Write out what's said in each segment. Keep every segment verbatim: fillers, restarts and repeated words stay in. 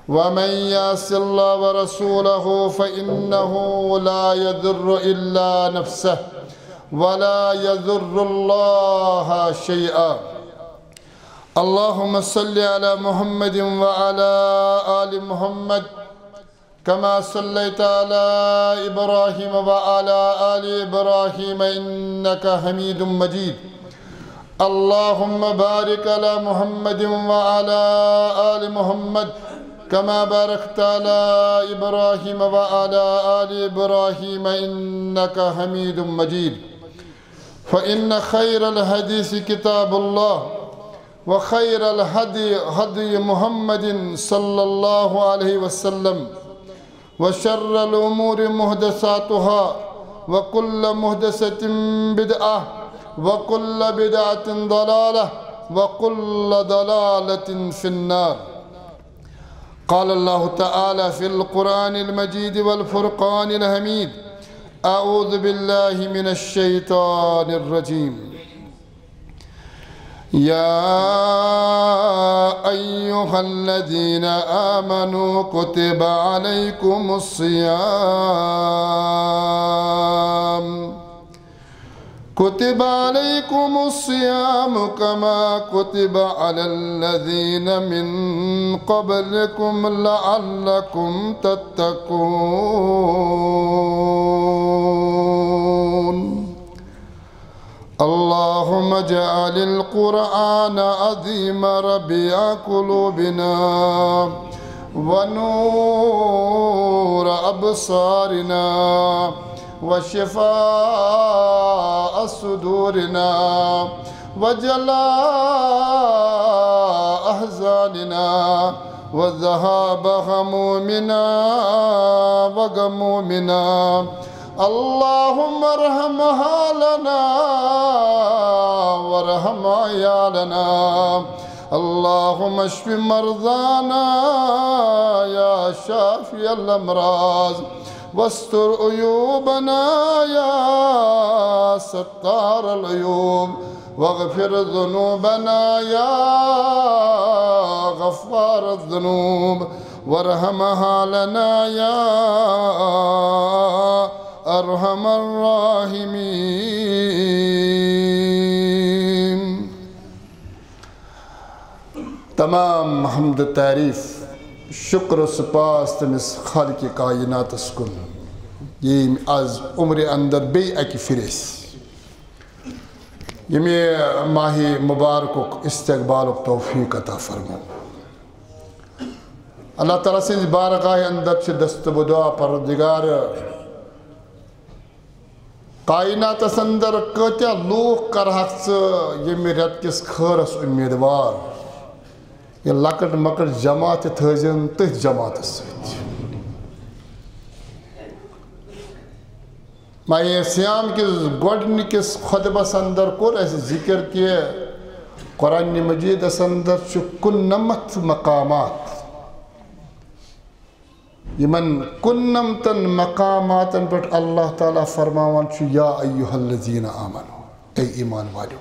ومن يعص الله ورسوله فإنه لا يضر إلا نفسه ولا يضر الله شيئا. اللهم صل على محمد وعلى آل محمد كما صليت على إبراهيم وعلى آل إبراهيم إنك حميد مجيد. اللهم بارك على محمد وعلى آل محمد كما باركت على إبراهيم وعلى آل إبراهيم إنك حميد مجيد. فإن خير الحديث كتاب الله، وخير الهدي هدي محمد صلى الله عليه وسلم، وشر الأمور محدثاتها، وكل محدثة بدعة، وكل بدعة ضلالة، وكل ضلالة في النار. قال الله تعالى في القرآن المجيد والفرقان الحميد: أعوذ بالله من الشيطان الرجيم. يا أيها الذين آمنوا كتب عليكم الصيام، كتب عليكم الصيام كما كتب على الذين من قبلكم لعلكم تتقون. اللهم اجعل القرآن عظيم ربيع قلوبنا ونور أبصارنا وشفاء صدورنا وجلاء أحزاننا وذهاب همومنا وغمومنا. اللهم ارحم أهلنا وارحم عيالنا. اللهم اشف مرضانا يا شافي الأمراض، واستر عيوبنا يا ستار العيوب، واغفر ذنوبنا يا غفار الذنوب، وارحم أهلنا يا أرحم الراحمين. تمام حمد تعریف، شکر و سپاس تٔمِس خالق کائناتس کُن، ییٚمۍ از عمرِ اندر بیٚیہِ اکہِ پھِرِ اَسہِ ییٚمہِ ماہِ مبارکُک استقبالُک توفیق عطا فرمو۔ اللہ تعالیٰ سٕنٛزِ بارگاہہِ اندر چھِ دست و دعا، پروردگار، کائناتس اندر کۭتیاہ لوٗکھ کرہکھ ژٕ ییٚمہِ رٮ۪تہٕ کِس خٲرس اُمیدوار؟ یہِ لۄکٕٹ مۄکٕٹ جماعت تہِ تھٲوزٮ۪ن تٔتھۍ جماعتس سۭتۍ۔ ماہِ صیام کِس گۄڈٕنِکِس خطبس اندر کوٚر اَسہِ ذکر کہِ قرآن مجیدس اندر چھُ کُننمتھ مقامات۔ یِمن کُننمتن مقاماتن پٮ۪ٹھ اللہ تعالیٰ فرماوان چھُ، یا ایھا الذین آمنو، اے ایمان والیو۔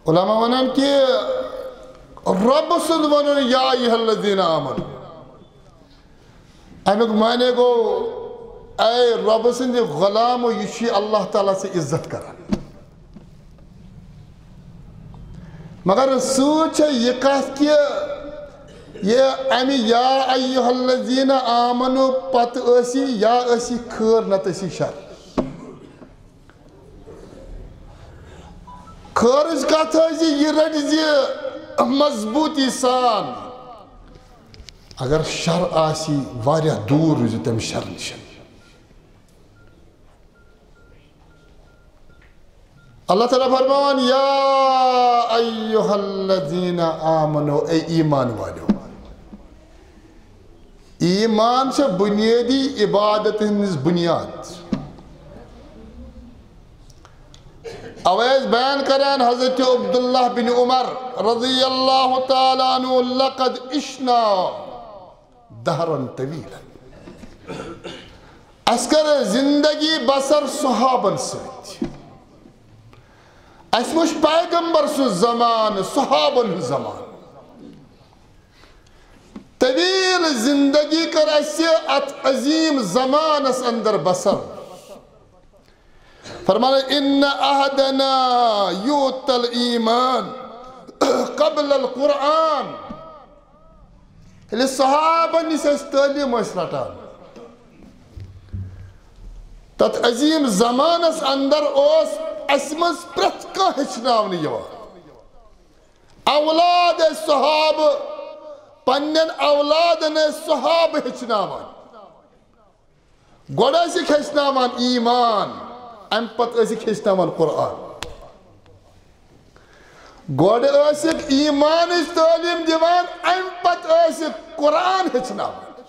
علماء ونان کہ رب سُنٛد ونُن، یا ایھا الذین آمنو، امیُک معنی گوٚو، اے رب سٕنٛدِ غلامو، یہِ چھُ اللہ تعالیٰ ژےٚ عزت کران۔ مگر سۭتۍ چھےٚ یہِ کتھ کہِ یہِ امہِ یا ایھا الذین آمنو پتہٕ ٲسی یا ٲسی خٲر نتہٕ ٲسی شر۔ خٲرٕچ کتھ ٲسۍ زِ یہِ رٔٹۍ زِ مضبوٗطی سان۔ اگر شر آسی، واریاہ دوٗر روٗزِو تمہِ شر نِش۔ اللہ تعالیٰ فرماوان، یا ایھا الذین آمنو، اے ایمان والیو۔ ایمان چھےٚ بنیٲدی عبادت ہٕنٛز بنیاد۔ اوے ٲسۍ بیان کران حضرت عبداللہ بن عمر رضی اللہ تعالیٰ عنہ، لقد عشنا دہرا طویلا۔ اسہِ کٔر زندگی بسر صحابن سۭتۍ۔ اسہِ وُچھ پیغمبر سُنٛد زمانہٕ، صحابن ہُنٛد زمانہٕ۔ طویل زندگی کٔر اسہِ اتھ عظیم زمانس اندر بسر۔ فرمایا، ان احدنا یؤتی الایمان قبل القرآن۔ ییٚلہِ صحابن نِش أسۍ تعلیٖم ٲسۍ رٹان، تتھ عظیم زمانس اندر اوس اسہِ منٛز پرٛٮ۪تھ کانٛہہ ہیٚچھناونہٕ یِوان۔ اولاد ٲسۍ صحابہٕ، پننٮ۪ن اولادن ٲسۍ صحابہٕ ہیٚچھناوان۔ گۄڈٕ ٲسِکھ ہیٚچھناوان ایمان، امہِ پتہٕ ٲسِکھ ہیٚچھناوان قرآن۔ گۄڈٕ ٲسِکھ ایمانٕچ تعلیٖم دِوان، امہِ پتہٕ ٲسِکھ قرآن ہیٚچھناوان۔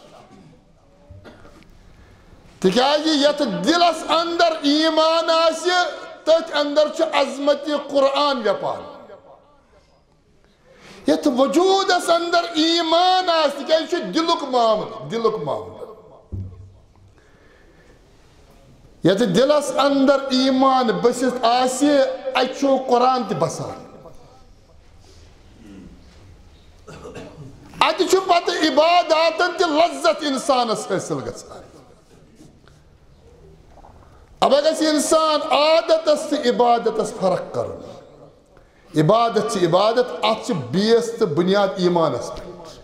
تِکیازِ یتھ دِلس اندر ایمان آسہِ، تٔتھۍ اندر چھُ عظمت قرآن ویپان۔ یتھ وجودس اندر ایمان آسہِ، تِکیازِ یہِ چھُ دِلُک معاملہٕ، دِلُک معاملہٕ۔ یتھ دِلس اندر ایمان بٔسِتھ آسہِ، اتہِ چھُ قرآن تہِ بسان۔ اتہِ چھُ پتہٕ عباداتن تہِ لذت انسانس حٲصِل گژھان۔ اما گژھِ انسان عادتس تہٕ عبادتس فرق کرُن۔ عبادت چھِ عبادت، اتھ چھِ بیس تہٕ بنیاد ایمانس پٮ۪ٹھ۔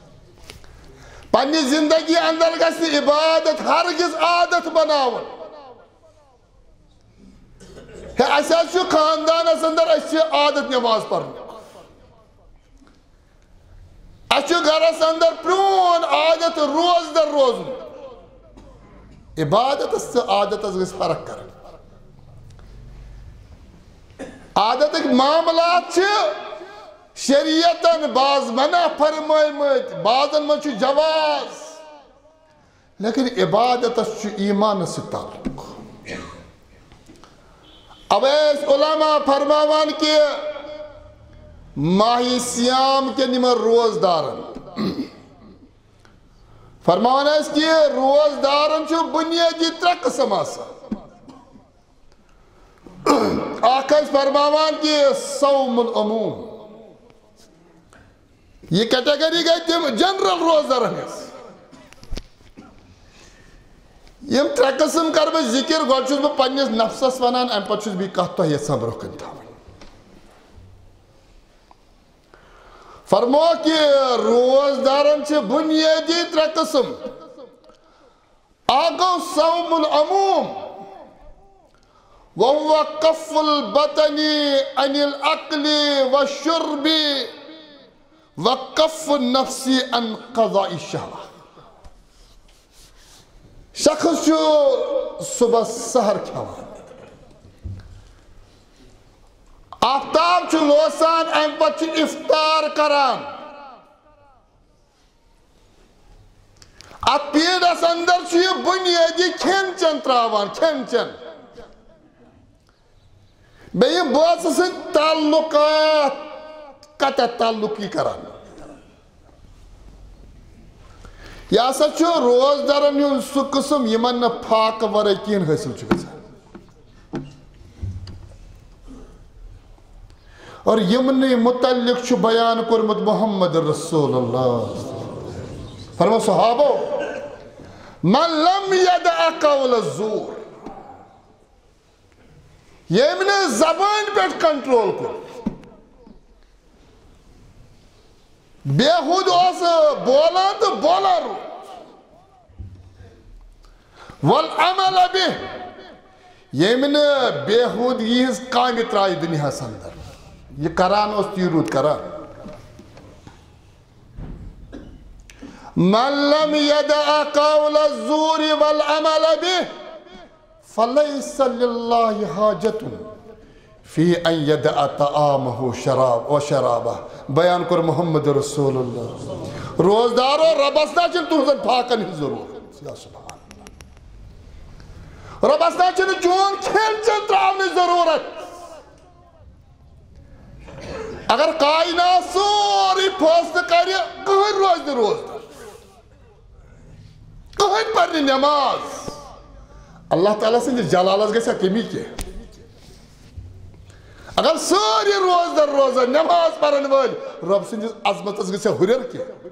پننہِ زندگی اندر گژھِ نہٕ عبادت ہرگز عادت بناوُن۔ ہے، اسہِ حظ چھُ خاندانس اندر، اسہِ چھِ عادت نماز پرنُک۔ اسہِ چھُ گرس اندر پرون عادت روزدر روزُن۔ عبادتس تہٕ عادتس گژھِ فرق کرٕنۍ۔ عادتٕکۍ معاملات چھِ شریعتن بعض منع فرمٲومٕتۍ، بعضن منٛز چھُ جواز۔ لیکن عبادتس چھُ ایمانس سۭتۍ تعلق۔ اوے ٲسۍ علماء فرماوان کہ ماہ صیام کٮ۪ن یِمن روزدارن، فرماوان ٲسۍ کہ روزدارن چھُ بنیٲدی ترٛےٚ قٕسم آسان۔ اکھ ٲسۍ فرماوان کہ صوم العموم، یہِ category گٔے تِم general روزدارن ہٕنٛز۔ یِم ترٛےٚ قٕسم کرٕ بہٕ ذکر، گۄڈٕ چھُس بہٕ پننِس نفسس ونان، امہِ پتہٕ چھُس بیٚیہِ کتھ تۄہہِ یژھان برونٛہہ کُن تھاوٕنۍ۔ فرمو کہ روزدارن چھِ بنیٲدی ترٛےٚ قٕسم۔ اکھ گوٚو صوم العموم، وهو كف البطن عن الأكل والشرب وكف النفس عن قضاء الشهوة۔ شخص چھُ صبحس سحر کھٮ۪وان، آفتاب چھُ لوسان، امہِ پتہٕ چھُ افطار کران۔ اتھ پیٖرڈس اندر چھُ یہِ بنیٲدی کھٮ۪ن چٮ۪ن تراوان، کھٮ۪ن چٮ۪ن۔ بیٚیہِ یِم بٲژٕ سۭتۍ تعلقات، کتٮ۪تھ تعلق یہِ کران۔ یہِ ہسا چھُ روزدارن ہُنٛد سُہ قٕسم یِمن نہٕ فاقہٕ ورٲے کِہیٖنۍ حٲصِل چھُ گژھان۔ اور یِمنٕے متعلق چھُ بیان کوٚرمُت محمد رسول اللہ۔ فرمو صحابو، من لم يدع قول الزور، ییٚمۍ نہٕ زبٲنۍ پٮ۪ٹھ control کوٚر، بیہود اوس بولان تہٕ بولان روٗد۔ والعمل به، ییٚمۍ نہٕ بیہودگی ہٕنٛز کامہِ ترٛایہِ دُنیاہس اندر، یہِ کران اوس تی روٗد کران۔ من لم يدع قول الزور والعمل به فليس لله حاجة في أن يدع طعامه شراب وشرابه۔ بیان کوٚر محمد رسول اللہ۔ روزدارو، ربس نہ چھنہٕ تُہنٛزن فاقن ہٕنٛز ضروٗرت۔ یا سبحان اللہ۔ ربس نہ چھنہٕ چون کھٮ۪ن چٮ۪ن ترٛاونٕچ ضروٗرت۔ اگر کائنات سورُے فٲصلہٕ کرِ، کٕہٕنۍ روزِ نہٕ روزدار۔ کٕہٕنۍ پرِ نہٕ نماز۔ اللہ تعالیٰ سٕنٛدِس جلالس گژھِ ہا کمی کینٛہہ؟ اگر سٲری روزدار روزن، نماز پرن وٲلۍ، رب سٕنٛدِس عظمتس گژھِ ہا ہُرٮ۪ر کینٛہہ؟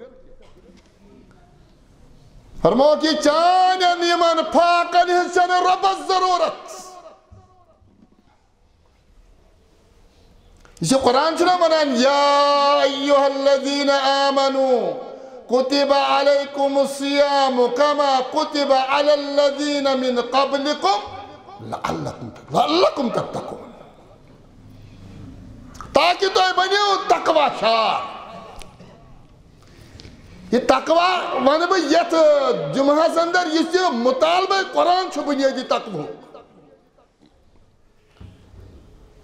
فرمووُکھ، یہِ چانٮ۪ن یِمن فاقن ہٕنٛز چھنہٕ رۄبس ضروٗرت۔ یہِ چھُ قرآن چھُنہ ونان، یا ایھا الذین آمنوا کتب علیکم الصیام کما کتب علی الذین من قبلکم لعلکم، لعلکم تتقون۔ تاکہ تُہۍ بٔنِو تقوی شار۔ یہِ تقوی ونہٕ بہٕ یتھ جمعہس اندر، یُس یہِ مطالبہ قرآن چھُ بنیٲدی تقوہُک۔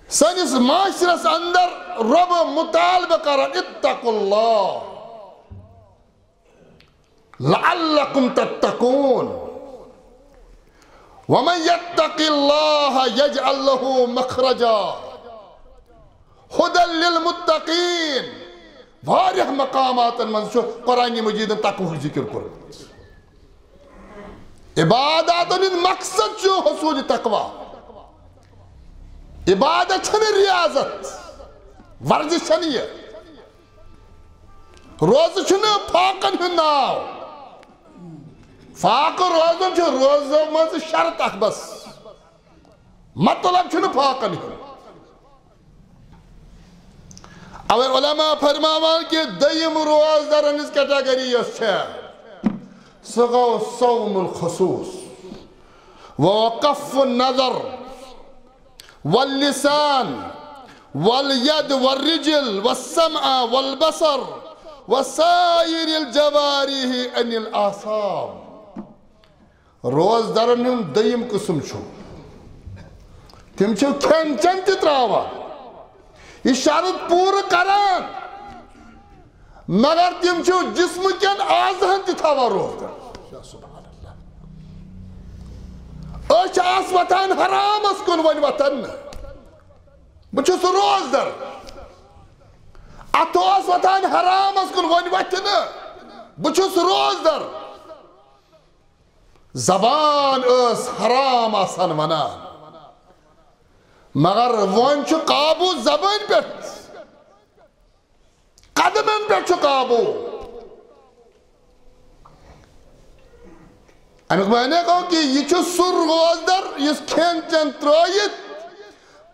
سٲنِس معاشرس اندر رۄب مطالبہ کران، اتقوا اللہ لعلکم تتقون۔ ومن یتق اللہ یجعل لہ مخرجا۔ ہدی للمتقین۔ واریاہ مقاماتن منٛز چھُ قرآن مجیدن تقوہُک ذکر کوٚرمُت۔ عباداتن ہُنٛد مقصد چھُ حصول تقوی۔ عبادت چھنہٕ ریاضت، ورزش چھنہٕ یہِ۔ روزٕ چھُنہٕ فاقن ہُنٛد ناو۔ فاقہٕ روزُن چھُ روزو منٛز شرط اکھ بس۔ مطلب چھُنہٕ فاقن ہُنٛد۔ اوے علماء فرماوان کہِ دوٚیِم روزدارن ہٕنٛز category یۄس چھےٚ، سُہ گوٚو صوم الخصوص، وهو كف النظر واللسان واليد والرجل والسمع والبصر وسائر الجوارح عن الآثام۔ روزدارن ہُنٛد دوٚیِم قٕسم چھُ، تِم چھِ کھٮ۪ن چٮ۪ن تہِ ترٛاوان، یہِ شرط پوٗرٕ کران، مگر تِم چھِ جسمہٕ کٮ۪ن اعضاہن تہِ تھاوان روزدر۔ أچھ آس وۄتھان حرامس کُن، وۄنۍ وۄتھن نہٕ۔ بہٕ چھُس روزدر۔ اتھٕ اوس وۄتھان حرامس کُن، وۄنۍ وۄتھِ نہٕ۔ بہٕ چھُس روزدر۔ زبان ٲس حرام آسان ونان، مگر وۄنۍ چھُ قابو زبٲنۍ پٮ۪ٹھ، قدمن پٮ۪ٹھ چھُ قابو۔ امیُک معنی گوٚو کہِ یہِ چھُ سُہ روزدر یُس کھٮ۪ن چٮ۪ن ترٲوِتھ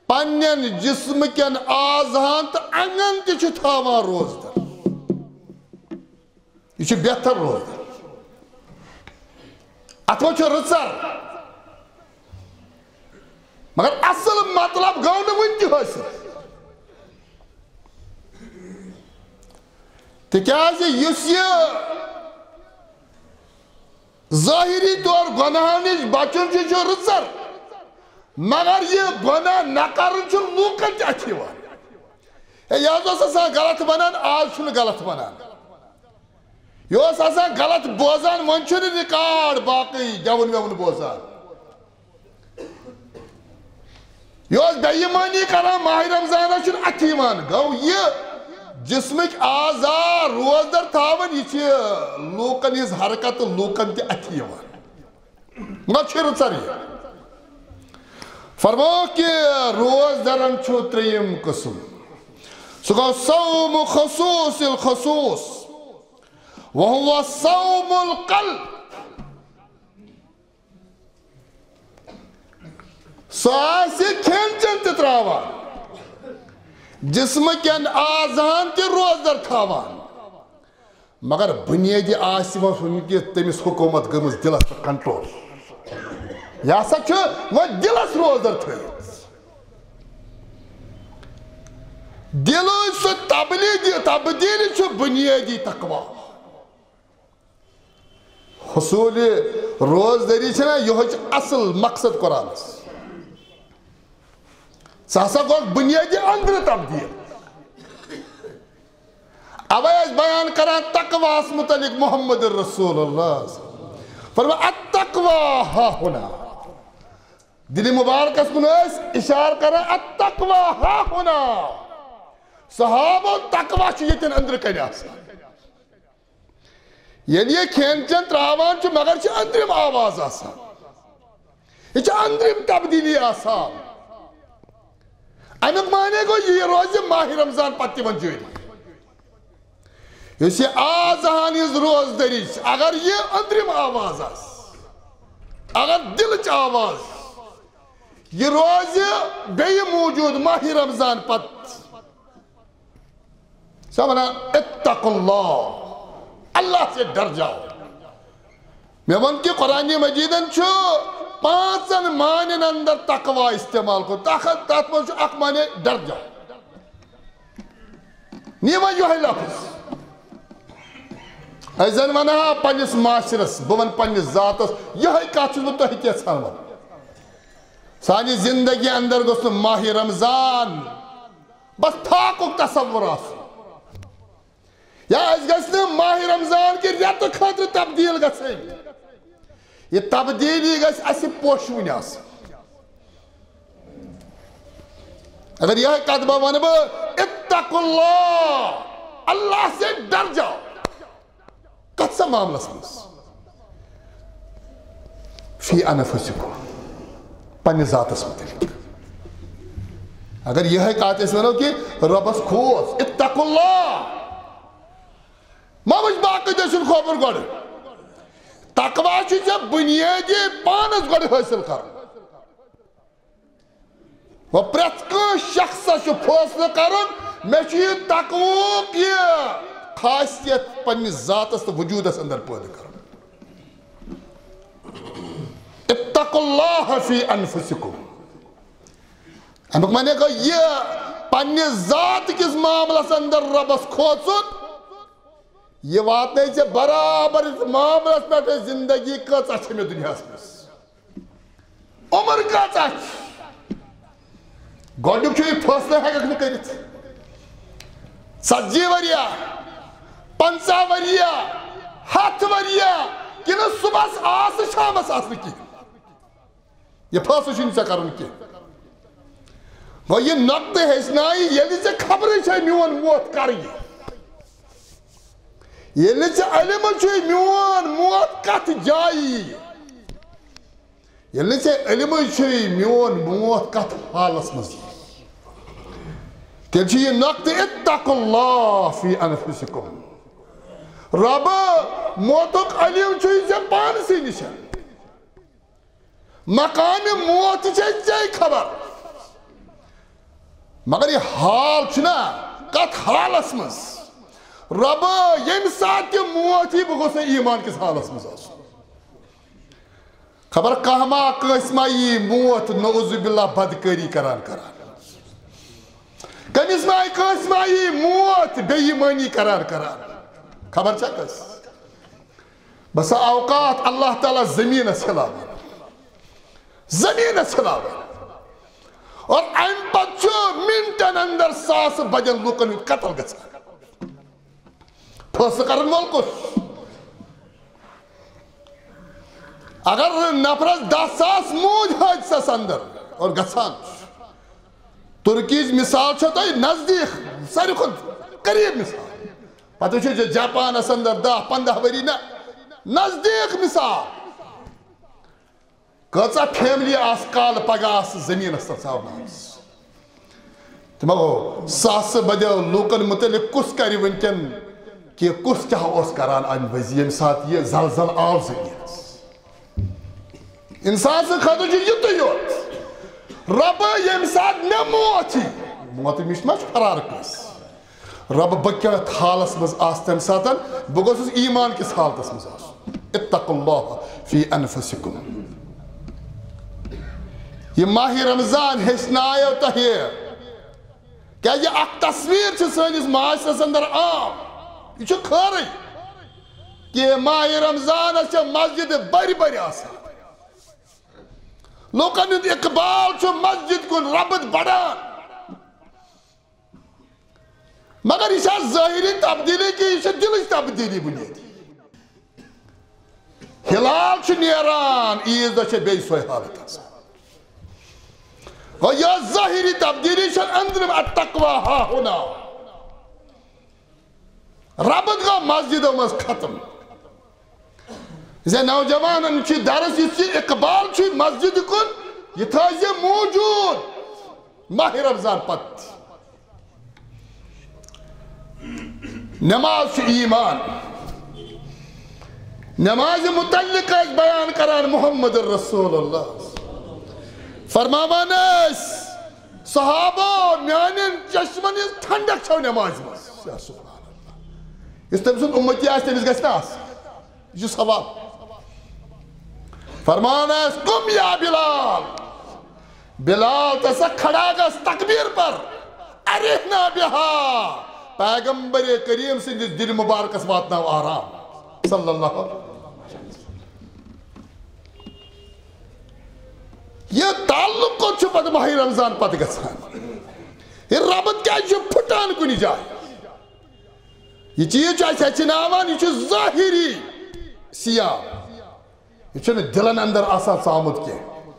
پننٮ۪ن جسمہٕ کٮ۪ن اعضاہن تہٕ انگن تہِ چھُ تھاوان روزدر۔ یہِ چھُ بہتر روزدر۔ اتھ منٛز چھُ رٕژر۔ مگر اصل مطلب گوٚو نہٕ وُنہِ تہِ حٲصِل۔ تِکیازِ یُس یہِ ظٲہری طور گۄناہو نِش بچُن چھُ، یہِ چھُ رٕژر۔ مگر یہِ گۄناہ نہ کرُن چھُ لوٗکن تہِ اَتھِ یِوان۔ ہے، یہِ حظ اوس آسان غلط ونان، آز چھُنہٕ غلط ونان۔ یہِ اوس آسان غلط بوزان، وۄنۍ چھُنہٕ ریکارڈ باقٕے گٮ۪وُن وٮ۪وُن بوزان۔ یہِ اوس بے ایمٲنی کران، ماہِ رمضانس چھُنہٕ اَتھِ یِوان۔ گوٚو یہِ جسمٕکۍ اعضا روزدر تھاوان، یہِ چھِ لوٗکن ہٕنٛز حرکت تہٕ لوٗکن تہِ اَتھِ یِوان۔ مگر چھُ رٕژر یہِ۔ فرموو کہِ روزدرن چھُ ترٛیٚیِم قٕسم۔ سُہ گوٚو صوم خصوص الخصوص۔ وهو صوم القلب۔ سُہ آسہِ کھٮ۪ن چٮ۪ن تہِ ترٛاوان، جسمہٕ کٮ۪ن اعضاہن تہِ روزدر تھاوان، مگر بُنیٲدی آسہِ وۄنۍ ہُمہِ کہِ تٔمِس حکوٗمت گٔمٕژ دِلس پٮ۪ٹھ control۔ یہِ ہسا چھُ وۄنۍ دِلس روزدر تھٲوِتھ۔ دِلٕچ سۄ تبلیغ، تبدیٖلی چھُ بُنیٲدی تقوی۔ حصوٗلِ روزدٲری چھَنا یِہوٚے چھُ اَصٕل مقصد قرآنَس۔ ژٕ ہسا گوٚکھ بُنیٲدی أنٛدرٕ تبدیٖل۔ اَوَے ٲسۍ بیان کران تقواہَس مُتعلِق محمد رسول اللہ۔ فرموو، "التقوی ها ہنا۔" دِلہِ مُبارکَس کُن ٲسۍ اِشارٕ کران، "التقوی ها ہنا۔" صحابو تقوی چھُ ییٚتٮ۪ن أنٛدرٕ کَنہِ آسان۔ ییٚلہِ یہِ کھٮ۪ن چٮ۪ن ترٛاوان چھُ، مگر چھِ أنٛدرِم آواز آسان۔ یہِ چھِ أنٛدرِم تبدیٖلی آسان۔ اَمیُک معنی گوٚو، یہِ روزِ ماہِ رمضان پتہٕ تہِ وۄنۍ جٲری۔ یُس یہِ آز ہن ہٕنٛز روزدٔری چھِ، اگر یہِ أنٛدرِم آواز آسہِ، اگر دِلٕچ آواز، یہِ روزِ بیٚیہِ موٗجوٗد ماہِ رمضان پتہٕ۔ سۄ وَنان، "اتقوا اللہ، اللہ سے ڈر جاؤ۔" مےٚ ووٚن کہِ قرآن مجیدن چھُ پانٛژن معنین اندر تقوی استعمال کوٚرمُت۔ تَتھ، تَتھ منٛز چھُ اکھ معنی ڈر جاؤ۔ نی وۄنۍ یِہوٚے لفظ۔ أسۍ زن ونہٕ ہا پننِس معاشرس، بہٕ ونہٕ پننِس ذاتس، یِہوٚے کتھ چھُس بہٕ تۄہہِ تہِ یژھان ونُن۔ سانہِ زندگی اندر گوٚژھ نہٕ ماہِ رمضان بس فاقُک تصور آسُن۔ یا اَسہِ گژھِ نہٕ ماہِ رمضان کہِ رٮ۪تہٕ خٲطرٕ تبدیل گژھٕنۍ۔ یہِ تبدیلی گژھِ اَسہِ پوشوٕنۍ آسٕنۍ۔ اگر یِہوٚے کتھ بہٕ ونہٕ بہٕ، "اتقوا اللہ، اللہ سے ڈر جاؤ۔" کتھ سا معاملس منٛز؟ فی انفسکم، پننِس ذاتس متعلق۔ اگر یِہوٚے کتھ أسۍ ونو کہِ رۄبس کھوژ، اتقوا اللہ، مہ وٕچھ باقٕے دٔسِل کھوبُر گۄڈٕ۔ تقوی چھُ ژےٚ بُنیٲدی پانس گۄڈٕ حٲصِل کرُن۔ وۄنۍ پرٛٮ۪تھ کٲنٛسہِ شخصس چھُ فٲصلہٕ کرُن، مےٚ چھُ یہِ تقویُک یہِ خاصیت پننِس ذاتس تہٕ وجوٗدس اندر پٲدٕ کرُن۔ اتقوا اللہ فی انفسکم۔ امیُک معنی گوٚو یہِ پننہِ ذات کِس معاملس اندر رۄبس کھوژُن، یہِ واتنٲے ژےٚ برابر یتھ معاملس پٮ۪ٹھ، زندگی کۭژاہ چھےٚ مےٚ دُنیاہس منٛز، عمر کۭژاہ چھِ؟ گۄڈنیُک چھُ یہِ فٲصلہٕ ہٮ۪ککھ نہٕ کٔرِتھ۔ ژتجی ؤریا، پنژاہ ؤریا، ہتھ ؤریا، کِنہٕ صبحس آس تہٕ شامس آس نہٕ کِہیٖنۍ؟ یہِ فٲصلہٕ چھُنہٕ ژےٚ کرُن کینٛہہ۔ گوٚو یہِ نۄقطہٕ ہیٚچھنایہِ، ییٚلہِ ژےٚ خبرٕے چھےٚ میون موت کر یی، ییٚلہِ ژےٚ علم چھُے میون موت کتھ جایہِ یی، ییٚلہِ نہٕ ژےٚ علمٕے چھُے میون موت کتھ حالس منٛز یی، تیٚلہِ چھُ یہِ نۄقطہٕ، اتقوا اللہ فی انفسکم۔ رۄبہٕ، موتُک علم چھُے ژےٚ پانسٕے نِش۔ مکانِ موت چھے ژےٚ خبر۔ مگر یہِ حال چھُنہ، کتھ حالس منٛز؟ رۄبہٕ، ییٚمہِ ساتہٕ تہِ موت یی، بہٕ گوٚژھ نہٕ ایمان کِس حالس منٛز آسُن۔ خبر کانٛہہ ما، کٲنٛسہِ ما یی موت، نعوذ باللہ، بدکٲری کران کران۔ کٔمِس ما آیہِ، کٲنٛسہِ ما یی موت بے ایمٲنی کران کران؟ خبر چھا کٲنٛسہِ؟ بسا اوقات اللہ تعالیٰ زمینس ہلاوان، زمینس ہلاوان۔ اور امہِ پتہٕ چھُ منٹن اندر ساسہٕ بدٮ۪ن لوٗکن ہُنٛد قتل گژھان۔ فٲصلہٕ کرن وول کُس؟ اگر نفرس دہ ساس موٗدۍ حٲدثس اندر اور گژھان چھُ، ترکی ہٕنٛز مثال چھو تۄہہِ نزدیٖک، ساروی کھۄتہٕ قریب مثال۔ پتہٕ وٕچھو جاپانس اندر دہ پنٛداہ ؤری نہ، نزدیٖک مثال۔ کۭژاہ فیملی آسہٕ کالہٕ پگاہ آسہٕ زٔمیٖنَس تَل ژاونہٕ آمٕژ۔ تِمو ساسہٕ بَدیو لوٗکَن مُتعلِق کُس کَرِ وٕنکٮ۪ن کہِ کُس کیٛاہ اوس کَران اَمہِ وِزِ ییٚمہِ ساتہٕ یہِ زلزل آو زٔمیٖنَس؟ اِنسان سٕنٛدِ خٲطرٕ چھُ یُتُے یوت۔ رۄبہٕ، ییٚمہِ ساتہٕ مےٚ موت یی، موتہٕ نِش ما چھُ فرار کٲنٛسہِ؟ رۄب، بہٕ کیٛاہ حالس منٛز آسہٕ تَمہِ ساتہٕ؟ بہٕ گوٚژھُس ایمان کِس حالتس منٛز آسُن۔ اتقوا اللہ فی انفسکم۔ یہِ ماہِ رمضان ہیٚچھنایو تۄہہِ، کیٛازِ اکھ تصویر چھِ سٲنِس معاشرس اندر عام، یہِ چھُ خٲرٕے کہِ ماہِ رمضانس چھےٚ مسجدٕ بٔرۍ بٔرۍ آسان، لوٗکن ہُنٛد اقبال چھُ مسجد کُن ربط بڑان۔ مگر یہِ چھا ظٲہری تبدیٖلی کہِ یہِ چھِ دِلٕچ تبدیٖلی بُنیٲدی؟ ہلال چھُ نیران، عیٖذ دۄہ چھےٚ بیٚیہِ سۄے حالت آسان۔ گوٚو یہِ ٲس ظٲہری تبدیٖلی، چھَنہٕ أنٛدرِم التقویٰ ہاہُنا۔ ربط گوٚو مسجدو منٛز ختم۔ زِ نوجوانن چھُ درس، یُس یہِ اقبال چھُ مسجد کُن، یہِ تھٲیزِ موجود ماہِ رمضان پتہٕ۔ نماز چھُ ایمان۔ نمازِ متعلق ٲسۍ بیان کران محمد رسول اللہ۔ فرماوان ٲسۍ، صحابہ، میانٮ۪ن چشمن ہٕنٛز ٹھنڈک چھو نمازِ منٛز۔ یا سبحان اللہ۔ یُس تٔمۍ سُنٛد اُمتی آسہِ، تٔمِس گژھِ نہٕ آسٕنۍ۔ یہِ چھُ ثواب۔ فرمان آسہِ، قم یا بلال۔ بلال، ژٕ سا کھڑا گژھ، تکبیر پر۔ ارحنا بہا۔ پیغمبر کریم سٕنٛدِس دِلہِ مبارکس واتناو آرام۔ صلی اللہ علیہ وسلم۔ یہِ تعلق کوٚت چھُ پتہٕ ماہِ رمضان پتہٕ گژھان؟ یہِ ربط کیازِ چھُ پھُٹان کُنہِ جایہِ؟ یہِ چیٖز چھُ اَسہِ ہیٚچھناوان، یہِ چھُ ظٲہری صیام۔ یہِ چھُنہٕ دِلن اندر آسان ژامُت کینٛہہ۔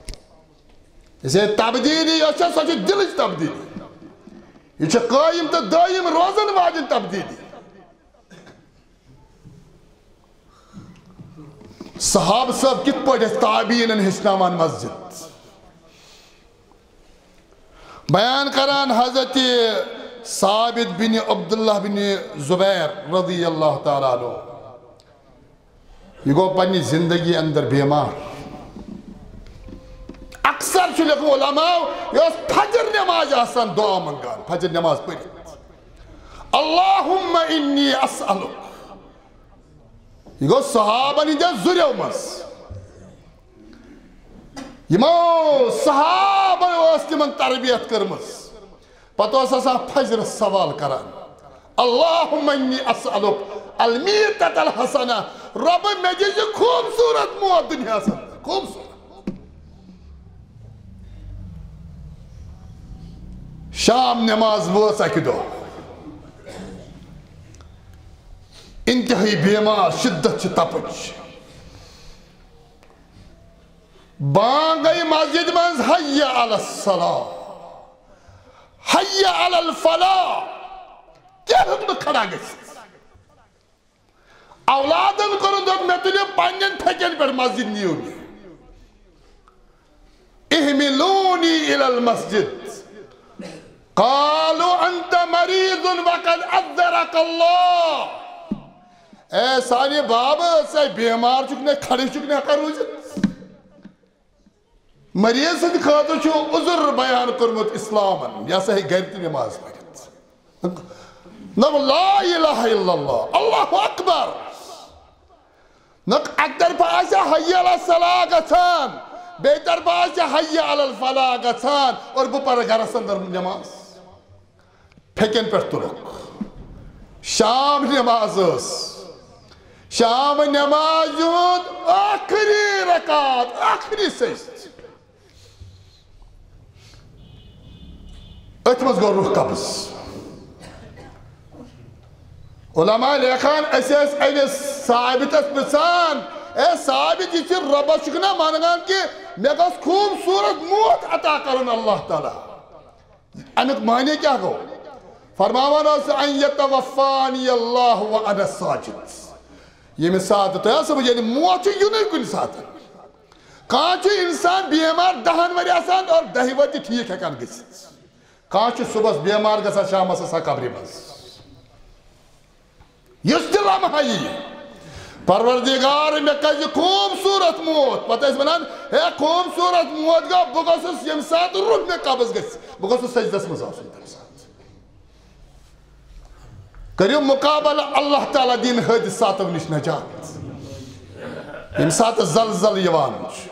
یہِ چھےٚ تبدیٖلی یۄس چھےٚ، سۄ چھِ دِلٕچ تبدیٖلی۔ یہِ چھِ قٲیِم تہٕ دٲیِم روزن واجٮ۪ن تبدیٖلی۔ صحابہٕ صٲب کِتھ پٲٹھۍ ٲسۍ تابعیٖنن ہیٚچھناوان مسجد؟ بیان کران حضرت ثابت بن عبداللہ بن زبیر رضی اللہ تعالیٰ عنہ۔ یہِ گوٚو پننہِ زندگی اندر بیمار۔ اکثر چھُ لیکھمُت علماء، یہِ اوس فجر نماز آسان دعا منگان، فجر نماز پٔرِتھ، اللہم انی اسألک۔ یہِ گوٚو صحابن ہٕنٛدیو زُریو منٛز۔ یِمو صحابو ٲس تِمن تربیت کٔرمٕژ۔ پتہٕ اوس آسان فجرس سوال کران، اللہم انی اسألک المیتۃ الحسنہ، رۄبہ مےٚ دِ یہِ خوٗبصوٗرت موت دُنیاہس اندر، خوٗبصوٗرت۔ شام نماز وٲژ اکہِ دۄہ، انتہٲئی بیمار، شدت چھِ تپٕچ۔ بانگ گٔے مسجد منٛز، حی علی الصلاۃ، حی علی الفلاح۔ کیٛاہ ہیوٚک نہٕ کھڑا گٔژھِتھ؟ اولادن کوٚرُن، دوٚپ، مےٚ تُلِو پننٮ۪ن پھیٚکٮ۪ن پٮ۪ٹھ مسجد نِیِو مےٚ۔ احملونی الی المسجد۔ قالوا انت مریض وقد عذرک اللہ۔ اے سانہِ بابہٕ، ژٕ بیمار چھُکھ نہ، کھڑے چھُکھ نہ ہٮ۪کان روٗزِتھ۔ مریض سٕنٛدِ خٲطرٕ چھُ عذر بیان کوٚرمُت اسلامن، یہِ ہسا ہیٚکہِ گرِ تہِ نماز پٔرِتھ۔ نہ، لا الہ الا اللہ، اللہ اکبر۔ نہ، اکہِ طرفہٕ آسہِ حی علی الصلاۃ گژھان، بیٚیہِ طرفہٕ آسہِ حی علی الفلاح گژھان، اور بہٕ پرٕ گرس اندر نماز۔ پھیٚکٮ۪ن پٮ۪ٹھ تُلُکھ۔ شام نماز ٲس۔ شام نماز ہُنٛد ٲخری رکعت، ٲخری سجدٕ۔ أتھۍ منٛز گوٚو روح قبض۔ علماء لیکھان، أسۍ ٲسۍ أمِس ثابتس پرژھان، "اے ثابت، یہِ چھِ رۄبس چھُکھ نہ منگان کہِ مےٚ گوٚژھ خوٗبصوٗرت موت عطا کرُن اللہ تعالیٰ؟" اَمیُک معنی کیٛاہ گوٚو؟ فرماوان اوس، "ان یتوفانی اللہ وانا ساجد"۔ ییٚمہِ ساتہٕ تۄہہِ آسہِ سمجھ، یعنی موت چھُ یِنُے کُنہِ ساتہٕ۔ کانٛہہ چھُ انسان بیمار دہن ؤری آسان اور دہہِ ؤرۍ تہِ ٹھیٖک ہٮ۪کان گٔژھِتھ۔ کانٛہہ چھُ صُبحس بیمار گژھان، شامس آسان قبرِ منٛز۔ یُس تہِ لمحہ یی، پروردگار، مےٚ کٔرۍ زِ خوٗبصوٗرت موت۔ پتہٕ ٲسۍ ونان، ہے، خوٗبصوٗرت موت گوٚو، بہٕ گوٚژھُس ییٚمہِ ساتہٕ روح مےٚ قبض گژھِ، بہٕ گوٚژھُس سجدس منٛز آسُن تمہِ ساتہٕ۔ کٔرِو مُقابلہٕ، اللہ تعالیٰ دِیِن حٲدِثاتو نِش نجات۔ ییٚمہِ ساتہٕ زلزلہٕ یِوان چھُ،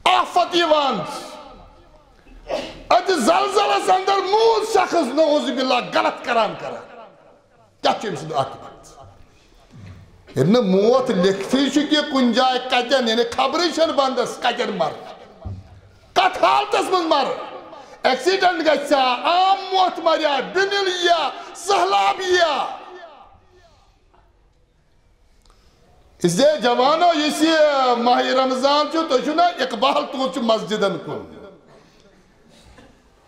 آفت یِوان چھِ، اتہِ زلزلس اندر موٗد شخص، نعوذ باللہ، غلط کران کران، کیٛاہ چھُ أمۍ سُنٛد عاقبت؟ ییٚلہِ نہٕ موت لیکھتھٕے چھُ کہِ کُنہِ جایہِ کتٮ۪ن، یعنی خبرٕے چھَنہٕ بندس کتٮ۪ن مرٕ، کتھ حالتس منٛز مرٕ، ایکسیڈنٹ گژھِ ہا، عام موت مرِ ہا، بِنِل یِیہِ ہا، سہلاب یِیہِ ہا۔ اس لیے جوانو، یُس یہِ ماہِ رمضان چھُ، تُہۍ چھِو نا اقبال، تُہُنٛد چھُ مسجدن کُن۔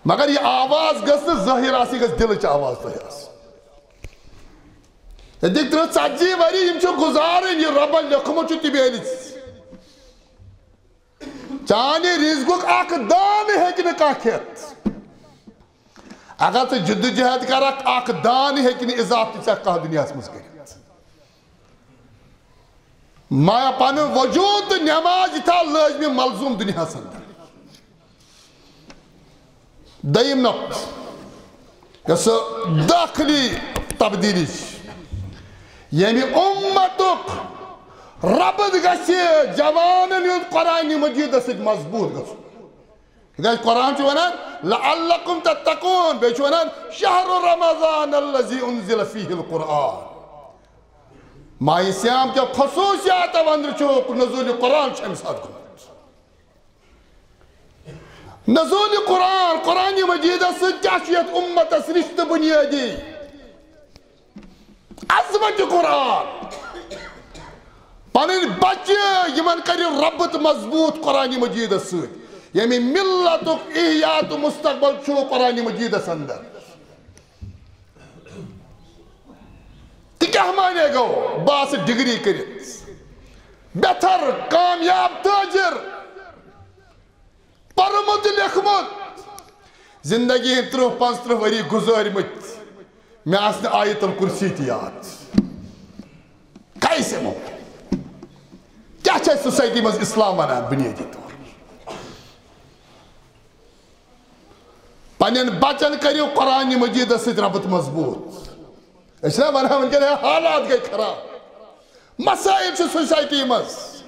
مگر یہِ آواز گٔژھ نہٕ ظٲہِر آسٕنۍ، یہِ گٔژھ دِلٕچ آواز تۄہہِ آسٕنۍ۔ ییٚتِکۍ ترٕٛہ ژتجی ؤری یِم چھِ گُزارٕنۍ، یہِ رۄبن لیوٚکھمُت چھُ تہِ میلہِ۔ چانہِ رزقُک اکھ دانہٕ ہیٚکہِ نہٕ کانٛہہ کھٮ۪تھ۔ اگر ژٕ جدوجہد کرکھ، اکھ دانہٕ ہیٚکہِ نہٕ اضافہٕ تہِ ژےٚ کانٛہہ دُنیاہس منٛز کٔرِتھ۔ مایا پنُن وجود تہٕ نٮ۪ماز یہِ تھاو لٲزمی ملزوم دُنیاہس اندر۔ دوٚیِم نقطہٕ، یۄس دٲخلی تبدیٖلی چھِ، ییٚمہِ اُمتُک ربط گژھِ جوانن ہُنٛد قرآنِ مجیدس سۭتۍ مضبوٗط گژھُن۔ تِکیٛازِ قرآن چھُ ونان، "لعلکم تتقون"، بیٚیہِ چھُ ونان، "شہر رمضان الذی انزل فیہ القرآن"۔ ماہِ صیام کیو خصوٗصیاتو اندرٕ چھُ نزول قرآن چھُ اَمہِ ساتہٕ گوٚمُت۔ نزول قرآن، قرآنِ مجیدس سۭتۍ کیٛاہ چھُ یتھ اُمتس رشتہٕ بنیٲدی؟ عظمت قرآن۔ پنٕنۍ بچہِ یِمن کرِ ربط مضبوٗط قرآنِ مجیدس سۭتۍ، ییٚمہِ ملتُک احیاء تہٕ مستقبل چھُ قرآنِ مجیدس اندر۔ تہِ کیٛاہ معنی گوٚو؟ بہٕ آسہٕ ڈگری کٔرِتھ، بہتر، کامیاب تاجر، پوٚرمُت لیوٚکھمُت، زندگی ہٕنٛدۍ ترٕٛہ پانٛژترٕٛہ ؤری گُزٲرمٕتۍ، مےٚ آسہِ نہٕ آیت الکرسی تہِ یاد۔ کیسے ممکن؟ کیٛاہ چھِ اَسہِ سوسایٹی منٛز اسلام ونان بنیٲدی طور؟ پننٮ۪ن بچن کٔرِو قرآنِ مجیدس سۭتۍ ربط مضبوٗط۔ أسۍ چھِنہ ونان وٕنکیٚن، ہے، حالات گٔے خراب، مسائل چھِ سوسایٹی منٛز،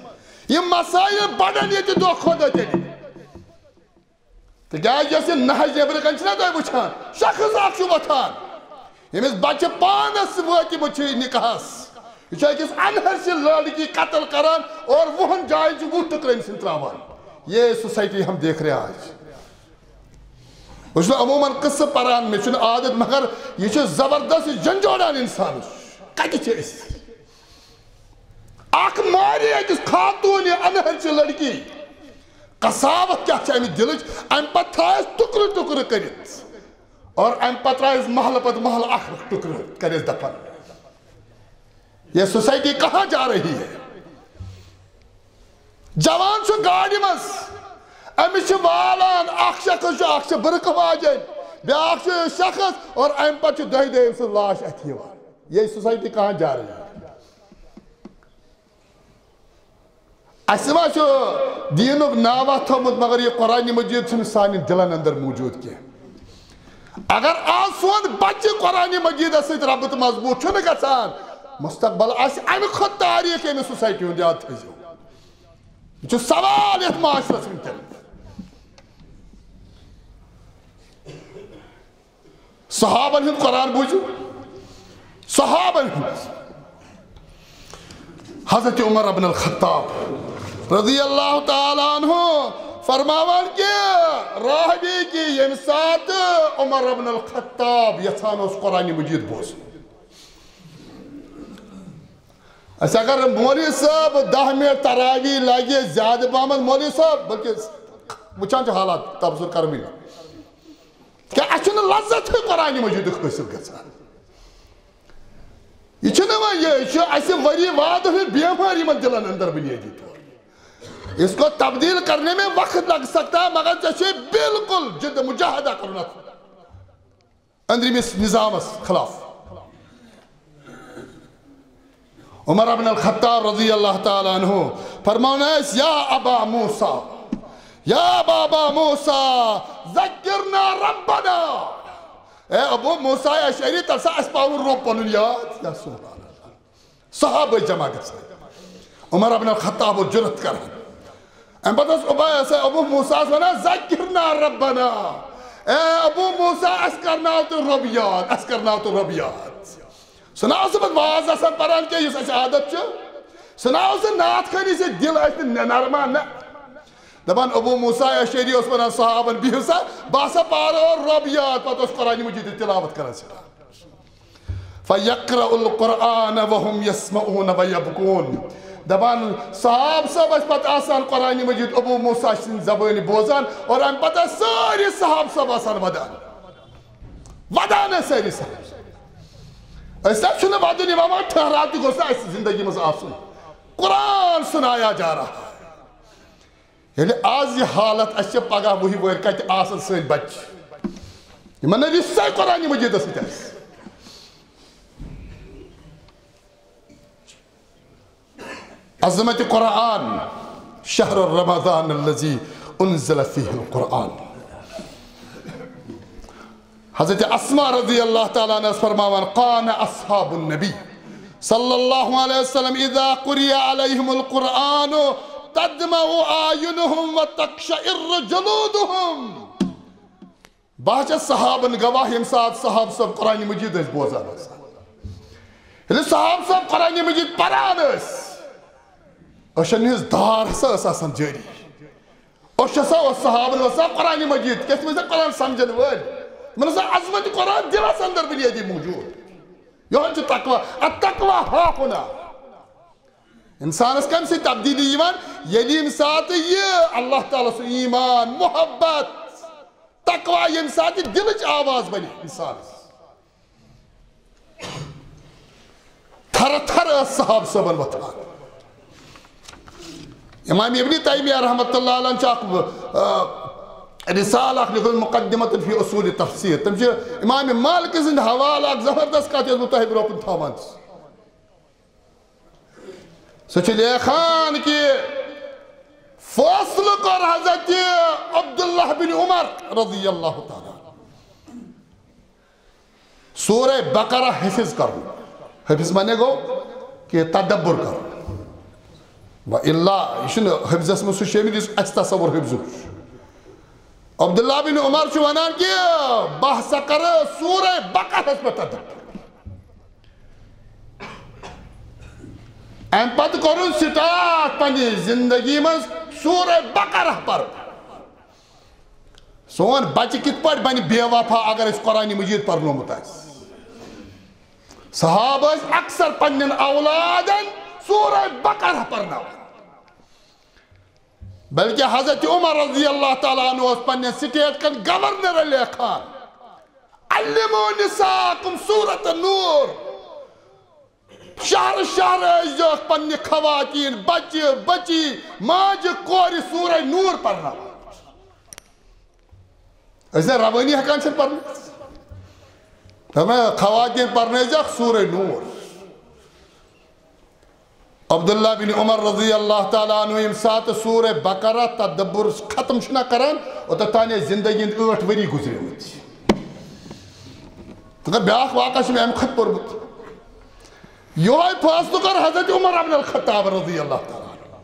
یِم مسائل بڑن ییٚتہِ دۄہ کھۄتہٕ دۄہ تیٚلہِ۔ تِکیٛازِ یۄس یہِ نہج نیٚبرٕ کنہِ چھِنہ تۄہہِ وٕچھان، شخص اکھ چھُ وۄتھان، ییٚمِس بچہِ پانس وٲتمٕژ چھِ نکاحس، یہِ چھُ أکِس انہرسہِ لڑکی قتل کران اور وُہن جاین چھُ وُہ ٹُکرٕ أمۍ سٕنٛدۍ تراوان۔ یہ سوسائٹی ہم دیکھ رہے ہیں آج۔ بہٕ چھُس نہٕ عموٗماً قصہٕ پران، مےٚ چھُنہٕ عادت، مگر یہِ چھُ زبردست، یہِ جنجوڑان انسانس۔ کتہِ چھِ أسۍ؟ اکھ مارِ أکِس خاتوٗنہِ انہرچہِ لڑکی۔ قساوت کیٛاہ چھِ امہِ دِلٕچ؟ امہِ پتہٕ تھایس ٹُکرٕ ٹُکرٕ کٔرِتھ اور امہِ پتہٕ ترایس محلہٕ پتہٕ محلہٕ اکھ اکھ ٹُکرٕ، کریس دفن۔ یہ سوسائٹی کہاں جا رہی ہے؟ جوان چھُ گاڑِ منٛز، أمِس چھِ والان، اکھ شخص چھُ، اکھ چھِ بٕرکہٕ واجٮ۪ن، بیٛاکھ چھُ شخص، اور اَمہِ پتہٕ چھُ دۄیہِ دۄہہِ أمۍ سٕنٛز لاش اَتھِ یِوان۔ یہ سوسائٹی کہاں جا رہی ہے؟ اَسہِ ما چھُ دیٖنُک ناوا تھوٚومُت، مگر یہِ قرآنِ مجیٖد چھُنہٕ سانٮ۪ن دِلن اندر موٗجوٗد کینٛہہ۔ اگر آز سون بچہِ قرآنِ مجیٖدس سۭتۍ ربط مضبوٗط چھُنہٕ گژھان، مستقبل آسہِ امہِ کھۄتہٕ تاریخ ییٚمہِ سوسائٹی ہُنٛد، یاد تھٲیزیو۔ یہِ چھُ سوال یتھ معاشرس وٕنکیٚن۔ صحابن ہُنٛد قرآن بوٗزِو، صحابن ہُنٛد۔ حضرت عمر ابن الخطاب رضی اللہ تعالیٰ عنہ فرماوان کہ راہبی کہ ییٚمہِ ساتہٕ عمر ابن الخطاب یژھان اوس قرآنِ مجیٖد بوزُن، أسۍ اگر مولوی صٲب دَہ منٹ تراویح لگہِ زیادٕ پہمتھ، مولوی صٲب، بلکہ وٕچھان چھِ حالات، تبصرٕ کرٕ بہٕ۔ کیٛاہ اَسہِ چھُنہٕ لذت ہیوٗ قرآنِ مجیٖدُک حٲصِل گژھان؟ یہِ چھُنہٕ وۄنۍ یہِ، یہِ چھُ اَسہِ ؤری وادٕ ہیوٗ بیمٲرۍ یِمن دِلن اندر بُنیٲدی طور۔ اس کو تبدیل کرنے میں وقت لگ سکتا ہے، مگر ژےٚ چھُے بالکل جد مجاہدہ کرُن اتھ أنٛدرِمِس نظامس خلاف۔ عمر ابن الخطاب رضی اللہ تعالیٰ عنہ فرماوان ٲسۍ، یا ابا موسیٰ، یا ابا موسیٰ، ذکرنا ربنا۔ اے ابو موسیٰ اشعری، تَل سا اَسہِ پاوُن رۄب پنُن یاد۔ یا سبحان اللہ۔ صحابہٕ ٲسۍ جمع گژھان۔ عمر ابن الخطاب اوس جُرت کران۔ اَمہِ پتہٕ اوس ابا، ابو موسیٰ ہس ونان، ذکرنا ربنا۔ اے ابو موسیٰ، اَسہِ کرناو تہٕ رۄب یاد، اَسہِ کرناو تہٕ رۄب یاد۔ سُہ نہ اوس نہٕ پتہٕ واز آسان پران کینٛہہ، یُس اَسہِ عادت چھُ۔ سُہ نہ اوس نہٕ نعت خٲنی سۭتۍ دِل ٲسۍ نہٕ نرمان، نہ۔ دپان ابو موسیٰ اشعری اوس ونان صحابن، بِہِو سا، بہٕ ہسا پارٕ اور رۄب یاد، پتہٕ اوس قرآن مجیدٕچ تلاوت کران سٮ۪ٹھاہ۔ فیقرأ القرآن وهم یسمعون ویبکون۔ دپان صحاب صٲب ٲسۍ پتہٕ آسان قرآن مجید ابو موسیٰ سٕنٛدِ زبٲنۍ بوزان اور امہِ پتہٕ ٲسۍ سٲری صحاب صٲب آسان ودان۔ ودان ٲسۍ سٲری صحاب۔ أسۍ حظ چھُنہٕ ودُن یِوان، مگر ٹھہراو تہِ گوٚژھ نہٕ اسہِ زندگی منٛز آسُن۔ قرآن سنایا جا رہا ہے۔ ییٚلہِ آز یہِ حالت اَسہِ چھِ، پگاہ وُہہِ وٕہٕرۍ کَتہِ آسَن سٲنۍ بَچہِ؟ یِمن نہٕ رِشتَے قرآنِ مجیٖدَس سۭتۍ آسہِ۔ عظمت قرآن، شہر رمضان الذی انزل فیہ القرآن۔ حضرت اسماء رضی اللہ تعالیٰ عنہ ٲس فرماوان، کان اصحاب النبی صلی اللہ علیہ وسلم اذا قرئ علیہم القرآن تدمع اعینہم وتقشعر جلودہم۔ بہٕ حظ چھَس صحابن گواہ، ییٚمہِ ساتہٕ صحابہٕ صٲب قرآنِ مجیٖد ٲسۍ بوزان آسان۔ ییٚلہِ صحابہٕ صٲب قرآنِ مجیٖد پران ٲسۍ، أچھن ہٕنٛز دار ہسا ٲس آسان جٲری۔ أچھ ہسا اوس صحابن وسان قرآنِ مجیٖد، کیٛازِ تِم ٲسۍ نہٕ قرآن سمجھن وٲلۍ۔ تِمن ٲس آسان عظمت قرآن دِلس اندر بُنیٲدی موجود۔ یِہوٚے چھُ تقویٰ، التقویٰ ہاہنا۔ انسانس کمہِ سۭتۍ تبدیلی یِوان؟ ییٚلہِ ییٚمہِ ساتہٕ یہِ اللہ تعالیٰ سُنٛد ایمان، محبت، تقویٰ ییٚمہِ ساتہٕ یہِ دِلٕچ آواز بنہِ انسانس۔ تھرٕ تھرٕ ٲس صحابہٕ صٲبن وۄتھان۔ امام ابن تیمیہ رحمۃ اللہ علیہ چھُ اکھ، آ، رسالہٕ اکھ لیوٗکھمُت، مقدمۃ فی اصول تفسیر۔ تٔمۍ چھُ امام مالک سٕنٛدِ حوالہٕ اکھ زبردست کتھ، یۄس بہٕ تۄہہِ برونٛہہ کُن تھاوان چھُس۔ سُہ چھُ لیکھان کہِ فٲصلہٕ کوٚر حضرت عبداللہ بن عمر رضی اللہ تعالیٰ عنہ۔ سورہ بقرہ حفظ کرُن۔ حفظ معنی گوٚو کہِ تدبر کرُن۔ و الا، یہِ چھُنہٕ حفظس منٛز سُہ شٲمِل یُس اَسہِ تصور حفظُک چھُ۔ عبداللہ بن عمر چھُ وَنان کہِ بہٕ ہسا کرٕ سورہ بقرہس پٮ۪ٹھ تدبر۔ اَمہِ پتہٕ کوٚرُن start پننہِ زندگی منٛز سورہ بقرہ پرُن۔ سون بچہِ کِتھ پٲٹھۍ بنہِ بے وفا اگر أسۍ قرآنِ مجیٖد پرنومُت آسہِ؟ صحابہٕ ٲسۍ اکثر پننٮ۪ن اولادن سورہ بقرہ پرناوان۔ بلکہ حضرت عمر رضی اللہ تعالیٰ عنہ اوس پننٮ۪ن state کٮ۪ن گورنرن لیکھان، علموا نساءکم سورۃ نور۔ شہر شہر ٲسۍ زیوکھ پننہِ خواتین، بچہِ، بچی، ماجہِ، کورِ سورہ نور پرناوان۔ أسۍ زن روٲنی ہٮ۪کان چھِنہٕ پرنٲوِتھ۔ دپان، خواتین پرنٲوزیوکھ سورہ نور۔ عبداللہ بن عمر رضی اللہ تعالیٰ عنہ ییٚمہِ ساتہٕ سورہ بقرہ تدبر ختم چھُنہ کران، اوٚتتھ تام ٲسۍ زندگی ہٕنٛدۍ ٲٹھ ؤری گُزریمٕتۍ۔ تہٕ بیٛاکھ واقعہ چھُ مےٚ اَمہِ کھۄتہٕ پوٚرمُت۔ یِہوٚے فٲصلہٕ کوٚر حضرت عمر ابن الخطاب رضی اللہ تعالیٰ عنہ۔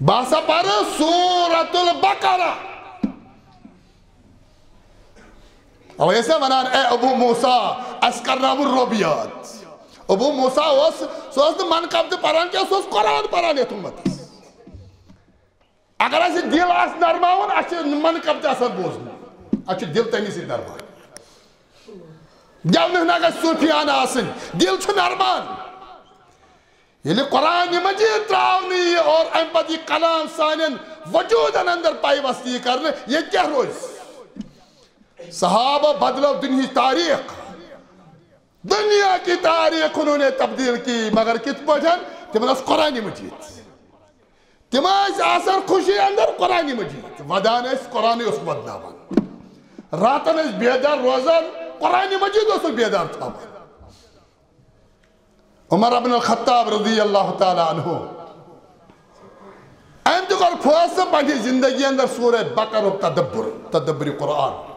بہٕ ہسا پرٕ سورۃ البقرہ۔ اوے ٲسۍ نا ونان، "اے ابو موسیٰ، اسہِ کرناوُن رۄب یاد۔" ابو موسیٰ اوس، سُہ اوس نہٕ منقب تہِ پران کینٛہہ، سُہ اوس قرآن پران یتھ اُمتس۔ اگر اسہِ دِل آسہِ نرماوُن، اسہِ چھِ منقب تہِ آسان بوزُن، اسہِ چھُ دِل تمی سۭتۍ نرمان۔ گٮ۪ونہٕ نہ گژھِ صوٗفیانہٕ آسٕنۍ، دِل چھُ نرمان۔ ییٚلہِ قرآن مجید تراونہٕ یی اور امہِ پتہٕ یہِ کلام سانٮ۪ن وجوٗدن اندر پیوست یی کرنہٕ، ییٚتہِ کیٛاہ روزِ؟ صحابہ بدلو دُنیہٕچ تاریخ، دنیا کی تاریخ انہوں نے تبدیل کی، مگر کِتھ پٲٹھۍ؟ تِمن اوس قرآن مجید۔ تِم ٲسۍ آسان خوشی اندر قرآن مجید، ودان ٲسۍ، قرآنٕے اوس ودناوان۔ راتن ٲسۍ بیدار روزان، قرآن مجید اوسُکھ بیدار تھاوان۔ عمر ابن الخطاب رضی اللہ تعالیٰ عنہ، أمۍ تہِ کوٚر فٲصلہٕ پننہِ زندگی اندر سورہ بقرہُک تدبر، تدبر قرآن۔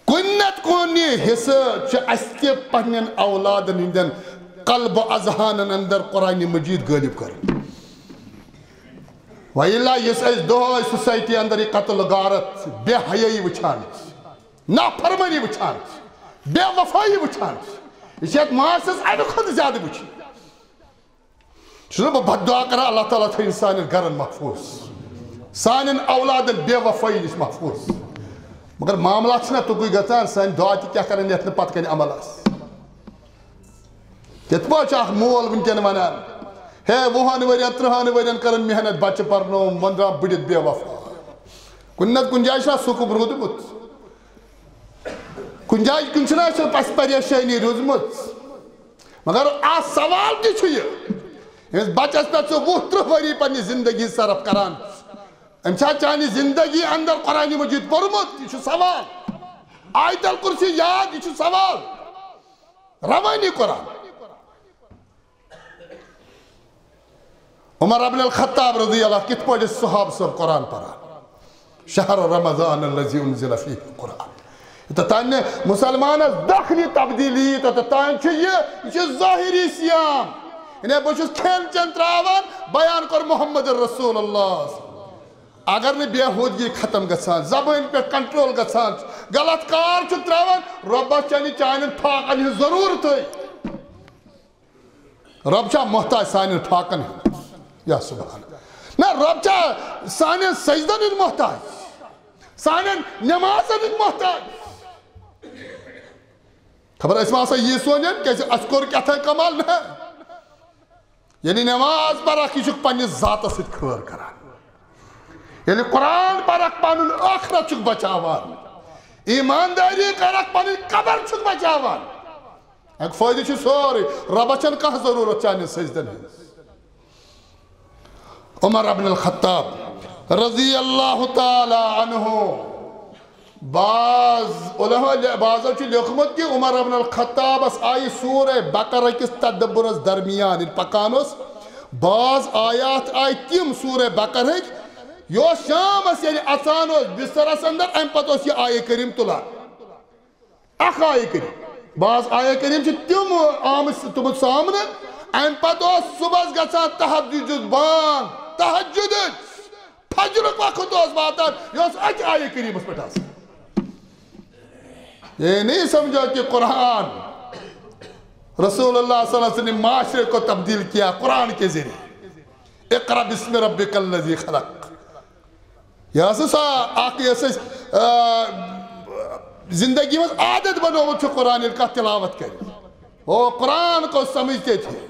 کُنہِ نتہٕ کُنہِ حصہٕ چھُ اسہِ تہِ پننٮ۪ن اولادن ہٕنٛدٮ۪ن قلب و اذہانن اندر قرآن مجید غٲلب کرُن۔ وَإِلَّا یُس أسۍ دۄہے society اندر یہِ قتل غارت، بے حیٲیی وٕچھان چھِ، نافرمٲنی وٕچھان چھِ، بے وفٲیی وٕچھان چھِ، یہِ چھِ یتھ معاشرس امہِ کھۄتہٕ زیادٕ وٕچھِنۍ۔ چھُس نہٕ بہٕ بد دعا کران، اللہ تعالیٰ تھٲیِن سانٮ۪ن گرن محفوظ، سانٮ۪ن اولادن بے وفٲیی نِش محفوظ۔ مگر معاملات چھِنہ تُکُے گژھان، سٲنۍ دعا تہِ کیٛاہ کرن یتھ نہٕ پتہٕ کنہِ عمل آسہِ۔ یِتھ پٲٹھۍ چھُ اکھ مول وٕنکیٚن ونان، ہے، وُہن ؤرین، ترٕٛہن ؤرین کٔرٕن محنت، بچہٕ پرنووُم، وۄنۍ درٛاو بٔڑِتھ بے وفا۔ کُنہِ نتہٕ کُنہِ جایہِ چھُنہ سُہ کُن روٗدمُت۔ کُنہِ جایہِ، کُنہِ چھُنہ اَسہِ پس-، پریشٲنی روٗزمٕژ۔ مگر آ سوال تہِ چھُ یہِ، ییٚمِس بچس پٮ۪ٹھ ژٕ وُہ ترٕٛہ ؤری پننہِ زندگی صرف کران، أمۍ چھا چانہِ زندگی اندر قرآن مجید پوٚرمُت؟ یہِ چھُ سوال۔ آیت الکرسی یاد، یہِ چھُ سوال۔ روٲنی قرآن۔ عمر ابن الخطاب رضی اللہ کِتھ پٲٹھۍ ٲسۍ صحابہٕ صٲب قرآن پران؟ شہر رمضان الذی انزل فیہ القرآن۔ یوٚتتھ تام نہٕ مسلمانس دٲخلی تبدیلی، توٚتتھ تام چھُ یہِ، یہِ چھُ ظٲہری صیام۔ یعنی بہٕ چھُس کھٮ۪ن چٮ۪ن تراوان، بیان کوٚر محمد رسول اللہ۔ اگر نہٕ بیہودگی ختم گژھان، زبٲنۍ پٮ۪ٹھ کنٹرول گژھان، غلط کار چھُ تراوان، رۄبس چھنہٕ چانٮ۪ن فاقن ہٕنٛز ضروٗرتٕے۔ رۄب چھا محتاج سانٮ۪ن فاقن ہُنٛد؟ یا سبحان۔ نہ، رۄب چھا سانٮ۪ن سجدن ہُنٛد محتاج؟ سانٮ۪ن نمازن ہُنٛد محتاج؟ خبر ٲسۍ ما آسان یی سونچان، کیازِ اَسہِ کوٚر کیٛاہ تام کمال؟ نہ۔ یعنی نماز پرکھ، یہِ چھُکھ پننِس ذاتس سۭتۍ خٲر کران۔ ییٚلہِ قرآن پرکھ، پنُن ٲخرت چھُکھ بچاوان۔ ایماندٲری کرکھ، پنٕنۍ قبر چھُکھ بچاوان۔ اَمیُک فٲیدٕ چھُ سورُے۔ رۄبَس چھَنہٕ کانٛہہ ضروٗرت چانٮ۪ن سجدن ہٕنٛز۔ عمر ابن الخطاب رضی اللہ تعالی عنہ، بعض علماء، بعضو چھُ لیوٚکھمُت کہِ عمر ابن الخطابس آیہِ سورہ بقرہ کِس تدبرس درمیان ییٚلہِ پکان اوس، بعض آیات آیہِ تِم سورہ بقرہٕکۍ، یہِ اوس شامس ییٚلہِ اژان اوس بسترس اندر، امہِ پتہٕ اوس یہِ آیہِ کریم تُلان۔ اکھ آیہِ کریم۔ بعض آیہِ کریم چھِ تِم آمٕتۍ تِمن سامنہٕ، امہِ پتہٕ اوس صبحس گژھان تہجدُک بانگ، تہجدٕچ، فجرُک وقت اوس واتان، یہِ اوس اکہِ آیہِ کریمس پٮ۪ٹھ آسان۔ یہ نہیں سمجھو کہ قرآن رسول اللہ صلی اللہ علیہ وسلم نے معاشرے کو تبدیل کیا قرآن کے ذریعے۔ اقرأ باسم ربک الذی خلق۔ یہِ ہسا سۄ اکھ، یۄس أسۍ، آ، زندگی منٛز عادت بنومُت چھُ قرآن ییٚلہِ کانٛہہ تلاوت کرِ۔ او، قرآن کو سمجھتے تھے۔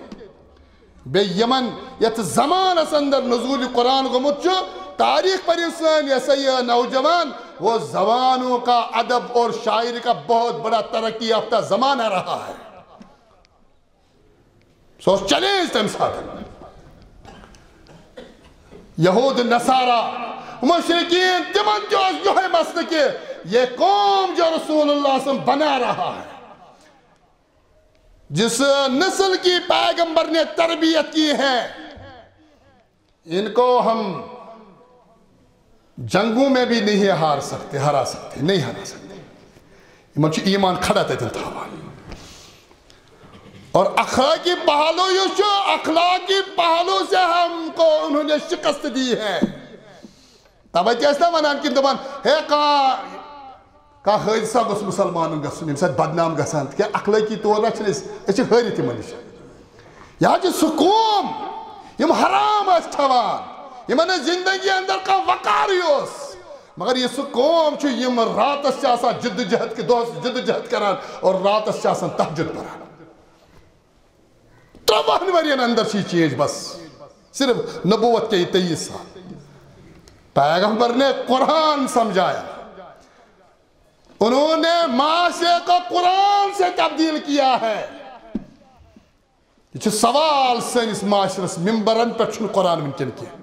بیٚیہِ یِمن یتھ زمانس اندر نزول قرآن گوٚمُت چھُ، تاریخ پٔرِو سٲنۍ، یہِ ہسا یہِ نوجوان، وہ زمانوں کا ادب اور شاعری کا بہت بڑا ترقی یافتہ زمانہ رہا ہے۔ سُہ اوس چیلنج تمہِ ساتہٕ۔ یہود نصارا، مشرکین، تِمن تہِ اوس یِہوٚے مسلہٕ کہِ یہ قوم جو رسول اللہ صلی اللہ علیہ وسلم بنا رہا ہے، جس نسل کی پیغمبر نے تربیت کی ہے، ان کو ہم جنگوں میں بھی نہیں ہار سکتے، ہرا سکتے، نہیں ہرا سکتے۔ یِمن چھُ ایمان کھڑا تتٮ۪ن تھاوان۔ اور اخلاقی پہلو یُس چھُ، اخلاقی پہلو سے ہم کو انہوں نے شکست دی ہے۔ توے چھِ أسۍ نہ ونان کہِ دپان، ہے، کانٛہہ، کانٛہہ حٲدثہ گوٚژھ مُسلمانن گژھُن، ییٚمہِ سۭتۍ بدنام گژھان، تِکیٛازِ اخلٲقی طور نہ چھِنہٕ أسۍ، أسۍ چھِ ہٲرِتھ یِمن نِش۔ یہِ حظ چھِ سُہ قوم، یِم حرام ٲسۍ کھٮ۪وان، یِمن نہٕ زندگی اندر کانٛہہ وقارٕے اوس۔ مگر یہِ سُہ قوم چھُ، یِم راتس چھِ آسان جدوجہد کہِ، دۄہس جدوجہد کران اور راتس چھِ آسان تہجد پران۔ ترٛۆوُہن ؤرین اندر چھِ یہِ چینج بس۔ صرف نبوت کے تیئیس سال۔ پیغمبر نے قرآن سمجھایا۔ انہوں نے معاشرے کو قرآن سے تبدیل کیا ہے۔ یہِ چھُ سوال سٲنِس معاشرس، ممبرن پٮ۪ٹھ چھُنہٕ قرآن وٕنکٮ۪ن کینٛہہ۔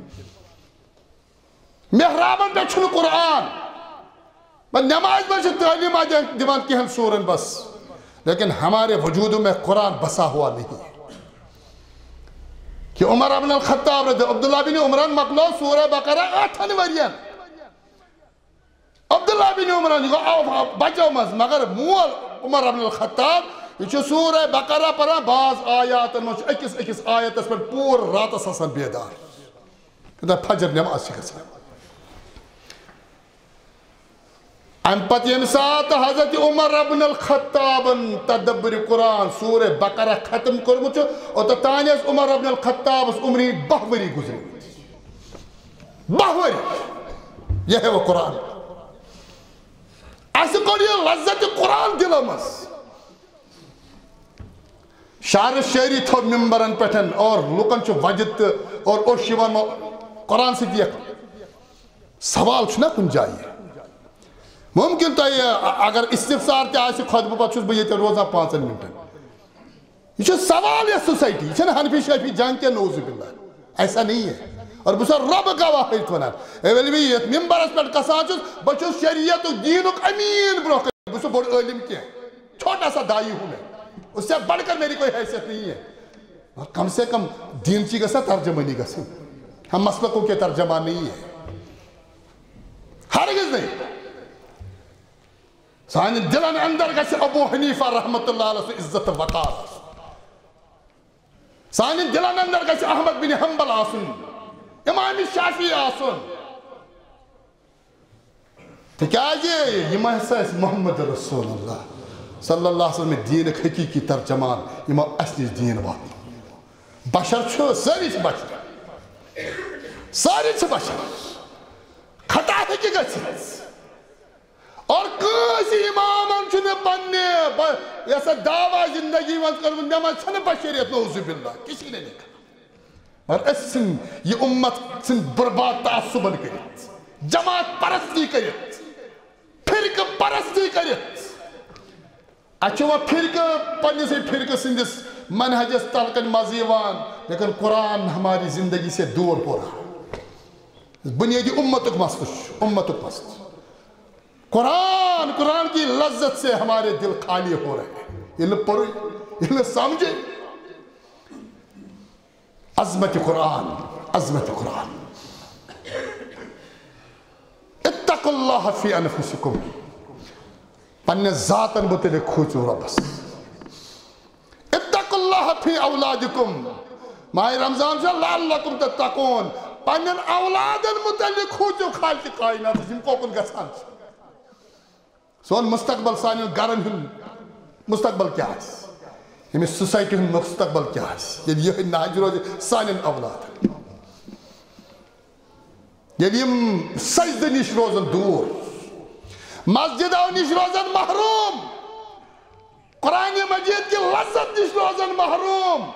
محرابن پٮ۪ٹھ چھُنہٕ قرآن۔ بس نمازِ منٛز چھِ تعلیٖم دِوان کینٛہن سورن بس، لیکن ہمارے وجود میں قرآن بسا ہوا نہیں۔ کہ عمر ابن الخطاب رضی، عبداللہ بن عمرن مۄکلٲو سورہ بقرہ ٲٹھن ؤرین۔ عبداللہ بن عمرن، یہِ گوٚو بچو منٛز، مگر مول عمر ابن الخطاب، یہِ چھُ سورہ بقرہ پران، بعض آیاتن منٛز چھُ أکِس أکِس آیتس پٮ۪ٹھ پوٗرٕ راتس آسان بیدار۔ یوٚتام فجر نماز چھِ گژھان۔ امہِ پتہٕ ییٚمہِ ساتہٕ حضرت عمر ابن الخطابن تدبر قرآن سورہ بقرہ ختم کوٚرمُت چھُ، اوٚتتھ تانۍ ٲسۍ عمر ابن الخطابس عمرِ ہٕنٛدۍ باہ ؤری گُزریمٕتۍ۔ باہ ؤری۔ یہ ہے وہ قرآن۔ اسہِ کوٚڑ یہِ لذت قرآن دِلو منٛز۔ شعر شٲعری تھٲو ممبرن پٮ۪ٹھ اور لُکن چھُ وجد تہٕ اور اوٚش یِوان مو-، قرآن سۭتۍ یتھ۔ سوال چھُنہ کُنہِ جایہِ۔ ممکن تۄہہِ اگر استفسار تہِ آسہِ خطبہٕ پتہٕ چھُس بہٕ ییٚتٮ۪ن روزان پانٛژن منٹن۔ یہِ چھُ سوال یتھ سوسائٹی، یہِ چھَنہٕ حنفی شافی جنگ کینٛہہ، نعوذ باللہ، ایسا نہیں ہے۔ اور بہٕ چھُسو رۄبہٕ گواہ أتھۍ وَنان۔ اے، ییٚلہِ بہٕ یَتھ مِمبرَس پٮ۪ٹھ کھسان چھُس، بہٕ چھُس شریعتُک دیٖنُک أمیٖن برونٛہہ کَنہِ۔ بہٕ چھُس بوٚڑ عٲلِم کینٛہہ، چھوٹا سا داعی ہوں میں، اس سے بڑھ کر میری کوئی حیثیت نہیں ہے۔ اور کم سے کم دیٖنچی گژھِ نا ترجمٲنی گژھٕنۍ۔ ہم مسلکوں کے ترجمان نہیں ہے، ہرگز نہیں۔ سانہِ دِلن اندر گژھِ ابو حنیفہ رحمتہ اللہ علیہ سُنٛد عزت تہٕ وقار آسُن۔ سانہِ دِلن اندر گژھِ احمد بن حنبل آسُن، امام شافعی آسُن۔ تِکیازِ یِم ہسا ٲسۍ محمد رسول اللہ صلی اللہ علیہ وسلم دیٖنٕکۍ حقیٖقی ترجمان، یِمو اَسہِ نِش دیٖن واتنوو۔ بشر چھُ، سٲری چھِ بشر، سٲری چھِ بشر، خطا ہیٚکہِ گٔژھِتھ۔ اور کٲنٛسہِ امامن چھُنہٕ پننہِ ب-، یۄس سا دعویٰ زندگی منٛز کٔرمٕژ، مےٚ منٛز چھَنہٕ بشریت، نعوذ باللہ، کسی نے نہیں کہا۔ مگر أسۍ ژھٕنۍ یہِ اُمت ژھٕنۍ برباد تعصبن کٔرِتھ، جماعت پرستی کٔرِتھ، فرقہٕ پرستی کٔرِتھ۔ اَسہِ چھُ وۄنۍ فرقہٕ، پننِسٕے فرقہٕ سٕنٛدِس منہجس تل کَنۍ مزٕ یِوان، لیکن قرآن ہماری زندگی سے دور ہو رہا ہے۔ بنیادی اُمتُک مسلہٕ چھُ، اُمتُک مسلہٕ۔ قرآن، قرآن کی لذت سے ہمارے دل خالی ہو رہے ہیں۔ ییٚلہِ نہٕ پوٚرُے، ییٚلہِ نہٕ سمجھے۔ عظمت قرآن، عظمت قرآن۔ اتقوا اللہ فی انفسکم۔ پننہِ ذاتن متعلق کھوژِو رۄبس۔ اتقوا اللہ فی اولادکم۔ ماہِ رمضان چھُ لعلکم تتقون۔ پننٮ۪ن اولادن متعلق کھوژِو خالق کائناتس، یِم کوکُن گژھان چھِ۔ سون مستقبل، سانٮ۪ن گرن ہُنٛد مستقبل کیٛاہ آسہِ؟ ییٚمہِ سوسایٹی ہُنٛد مستقبل کیٛاہ آسہِ؟ ییٚلہِ یِہوٚے نہج روزِ سانٮ۪ن اولادن۔ ییٚلہِ یِم سجدٕ نِش روزن دوٗر، مسجدو نِش روزن محروم، قرآن مجید کہِ لذت نِش روزن محروم،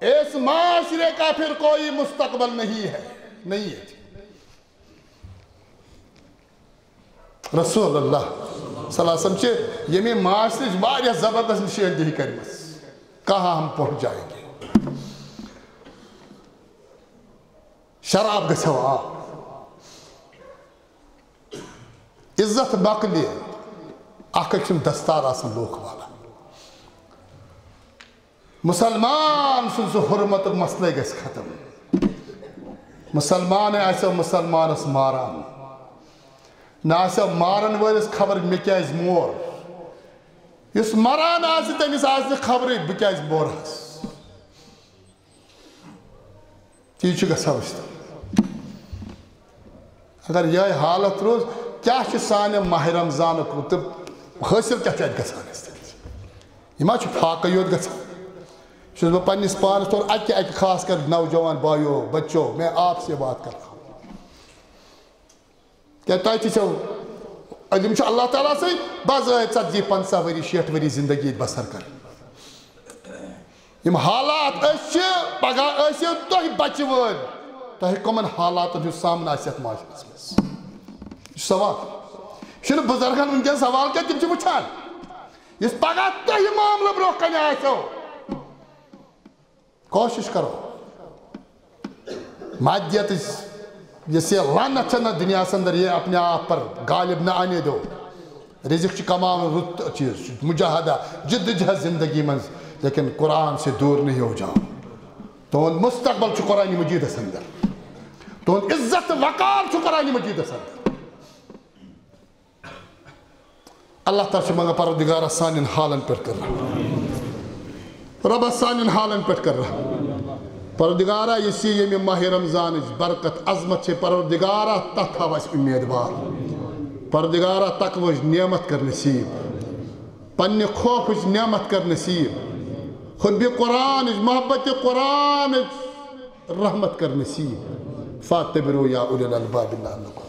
اس معاشرے کا پھر کوئی مستقبل نہیں ہے، نہیں ہے۔ رسول اللہ صلی اللہ علیہ وسلم چھِ ییٚمہِ معاشرٕچ واریاہ زبردست نشٲندہی کٔرمٕژ، کہاں ہم پہنچ جائیں گے۔ شراب گژھِ ہا آب۔ عزت مۄکلہِ، اکھ أکۍ سُنٛد دستار آسن لوٗکھ والان۔ مسلمان سُنٛد سُہ حرمتُک مسلے گژھِ ختم۔ مسلمانٕے آسیو مسلمانس ماران، نہ آسیو مارن وٲلِس خبر مےٚ کیازِ مور۔ یُس مران آسہِ، تٔمِس آسہِ نہٕ خبرٕے بہٕ کیازِ مورہس۔ تی چھُ گژھان وٕچھتہٕ۔ اگر یِہوٚے حالت روٗز، کیٛاہ چھُ سانہِ ماہِ رمضانُک تہٕ حٲصِل کیٛاہ چھُ اَتہِ گژھان اَسہِ تیٚلہِ؟ یہِ ما چھُ فاقَے یوت گژھان؟ چھُس بہٕ پنٛنِس پانَس طور اَکہِ اَکہِ خاص کر نوجوان بایو، بچو، میں آپ سے بات کر رہا ہوں۔ کیا تۄہہِ تہِ چھو علم چھُ اللہ تعالیٰ سٕے، بس ٲدۍ ژتجی پنٛژاہ ؤری، شیٹھ ؤری زندگی بسر کرٕنۍ۔ یِم حالات أسۍ چھِ، پگاہ ٲسِو تُہۍ بچہِ وٲلۍ، تۄہہِ کٕمن حالاتن ہُنٛد سامنہٕ آسہِ یتھ معاشرس منٛز؟ یہِ چھُ سوال۔ یہِ چھُنہٕ بُزرگن وٕنکیٚن سوال کینٛہہ، تِم چھِ وٕچھان۔ یُس پگاہ تۄہہِ معاملہٕ برونٛہہ کنہِ آسیو، کوشش کرو۔ مادیتٕچ یۄس یہِ لعنت چھےٚ نہ دُنیاہَس اندر، یہ اپنے آپ پر غالب نہ آنے دو۔ رزق چھُ کماوُن رُت چیٖز، مجاہدہ، جدوجہد زندگی منٛز، لیکن قرآن سے دور نہیں ہو جاؤ۔ تُہُنٛد مستقبل چھُ قرآن مجیدس اندر۔ تُہُنٛد عزت تہٕ وقار چھُ قرآن مجیدس اندر۔ اللہ تعالیٰ چھِ منٛگان، پروردگارا، سانٮ۪ن حالن پٮ۪ٹھ کر رحم۔ رۄبا، سانٮ۪ن حالن پٮ۪ٹھ کر رحم۔ پروردگارا، یُس یہِ ییٚمہِ ماہِ رمضانٕچ برکت، عظمت چھے، پروردگارا، تتھ تھاو اَسہِ اُمیدوار۔ پروردگارا، تقوہٕچ نعمت کر نصیب، پننہِ خوفٕچ نعمت کر نصیب، حب قرآنٕچ، محبت قرآنٕچ رحمت کر نصیب۔ فاعتبروا یا اولی الالباب لعلکم